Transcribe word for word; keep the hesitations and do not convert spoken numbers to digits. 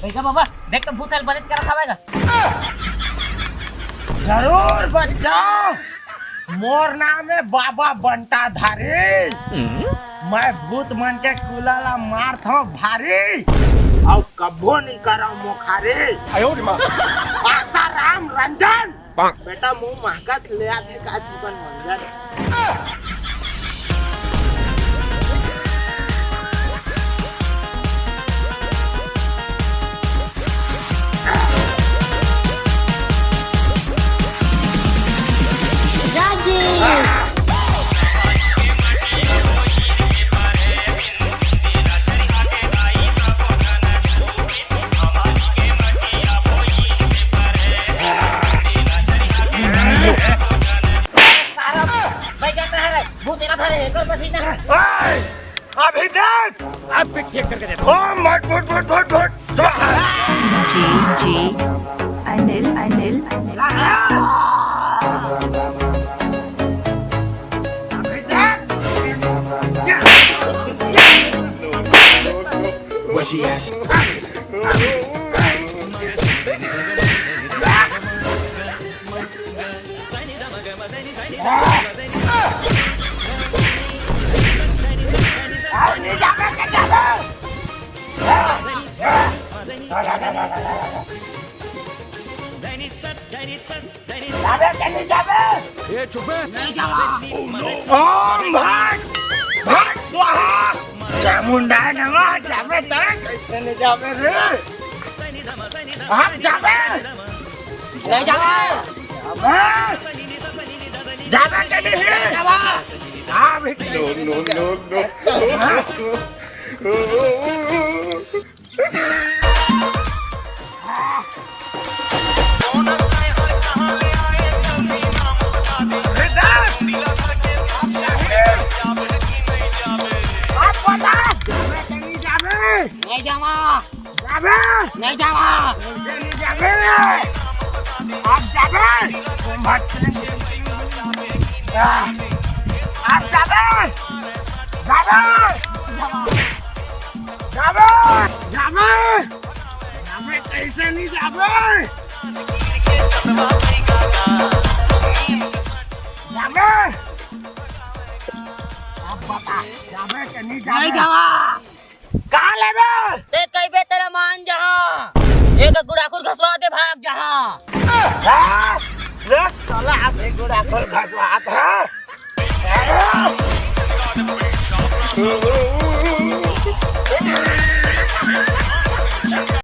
भैया बाबा, देख तो भूत हल बनित करत हवय गा। जरूर बच्चा, मोर नाम है बाबा बंटाधारी। मैं भूत मन के कुला ला मारथव भारी, अउ कभो नहीं करव मोखारी। आयो रे माँ। आसाराम रंजन, बेटा मुंह महकत ले आथे का जीवन मंजन। राजेश। सारा भाई कहता है रे, भूत तेरा था रे, एक और बस इतना है। ओए! अभी देख! अब भी ठीक करके देता हूँ। ओम भट भट भट भट भट स्वाहा। जी, जी। अनिल, अनिल, अनिल। अभी देख! Where she at? ये चुप है। ओम भाग, भाग स्वाहा। चामुंडा नमः, जाबे तक कैसे नहीं जाबे रे? आप जाबे? नहीं जाबे। जाबे? जाबे के नहीं? जाबे। हाँ, बेटा। No, no, no, no। हाँ। नहीं जावा। जाबे? नहीं जावा। कैसे नहीं जाबे? आप जाबे? आप जाबे? जाबे? जाबे? जाबे? जाबे? कैसे नहीं जाबे? जाबे? आप बता, जाबे के नहीं जाबे? नहीं जावा। कहाँ लेबे? ते कहिबे तेला मान जहाँ। एक गुड़ाखुर घसवा दे भाग जहाँ। हाँ? रे साला, आप एक गुड़ाखुर घसवात है।